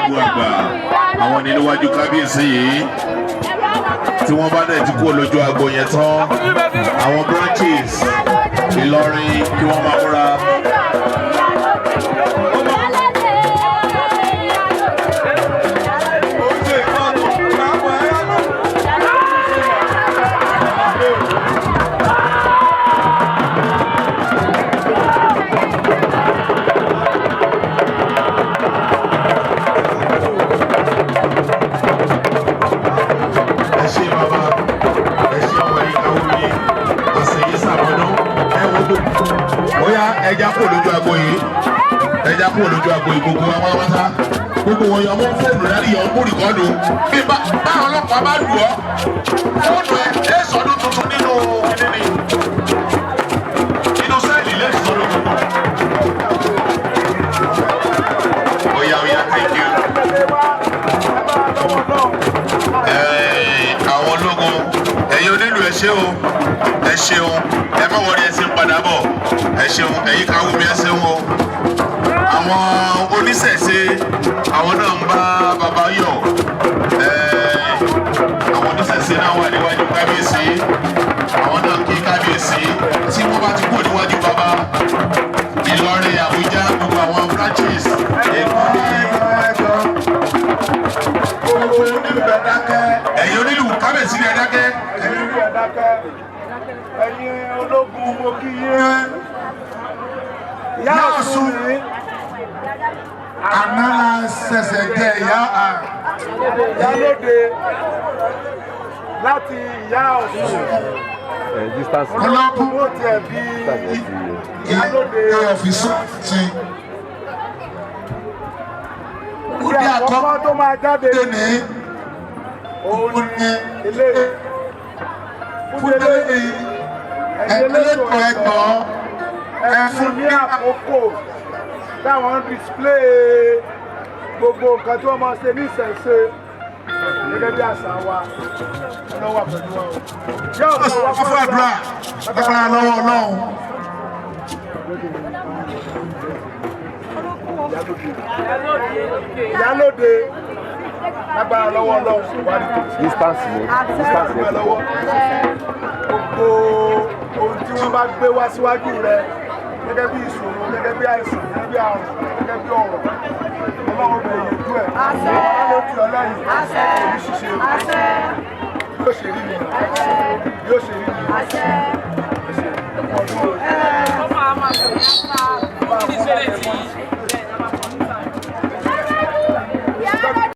Ológun àgbà, àwọn ní níwájú kábíyèsí yìí. Tí wọ́n bá dẹ̀ ti kúrò lójú agbo yẹn tán, àwọn branches Ìlọrin, kí wọ́n máa múra. Ẹ ṣe bàbá, ẹ ṣe ọmọ yìí, káwọ́ mi àṣeyí sàmọ́dún. Ẹ wo gbogbo bóyá ẹja kúrò lójú agbo yìí, ẹja kúrò lójú agbo yìí. Gbogbo wa pátápátá, gbogbo wọn yọ mú fóònù láti yọ mú record. Bí báwọn ọlọ́pàá bá lù ọ́, fóònù ẹ ẹ sọdún tuntun nínú kíní nínú cell lè sọdún tuntun. Oya oya, thank you. Àwọn ológun, ẹ̀yin onílù, ẹ ṣé o, ẹ ṣeun. Ẹ má wọlé, ẹ ṣe ń padà bọ̀. Ẹ ṣeun, ẹ̀yin káwọ́ mi, ẹ ṣeun o. Àwọn oníṣẹ̀ṣe, àwọn náà ń bá bàbá yọ̀. Àwọn oníṣẹ̀ṣe náà wà níwájú kábíyèsí, àwọn náà kí kábíyèsí. Tí wọ́n bá ti kúrò níwájú bàbá, Ìlọrin, Àbújá, gbogbo àwọn branches, Èkó ní. Gbogbo onílù, ẹ dákẹ́. Ẹ̀yin onílù, kábíyèsí ni ẹ dákẹ́. Ẹ̀yin onílù, ẹ dákẹ́. Ẹ̀yin ológun, mo kí yín. Ìyá Ọ̀ṣun ní Àná la ṣẹ̀ṣẹ̀ jẹ ìyá. Ìyálóde láti Ìyá Ọ̀ṣun. Distance. Ọlọ́kùn. Ó tiẹ̀ bí Ìyálóde. Ìyá ọ̀fíìsì ti Ìdí àkọ́kọ́ tó máa jáde ní òun òun ni ní eléyìí. Fúdélé, ẹ̀ẹ́dẹ́gbẹ̀rún ẹgbọ̀n. Ẹ fún ní àkókò táwọn ń display gbogbo nǹkan tí wọ́n máa ṣe ní ìṣẹ̀ṣe gẹ́gẹ́ bí àṣà wa. Ọlọ́run wà pẹ̀lú wa o. Yóò fún wa. Wọ́n fún àdúrà lágbára lọ́wọ́ Ọlọ́run. Ìyálóde, lágbára lọ́wọ́ Ọlọ́run, wà ní tòsí. Distance yẹn, distance yẹn ti pọ̀. Gbogbo ohun tí wọ́n bá gbé wá síwájú rẹ gẹ́gẹ́ bí ìṣòro, gẹ́gẹ́ bí àìsàn, gẹ́gẹ́ bí àrùn, gẹ́gẹ́ bí ọ̀rọ̀, Ọlọ́run bẹ̀ yẹn ẹ̀. Ọlọ́run ló ti ọ lẹ́yìn òní ṣiṣẹ́. Yóò ṣe rí nìyẹn, yóò ṣe rí nìyẹn. Ọdún o.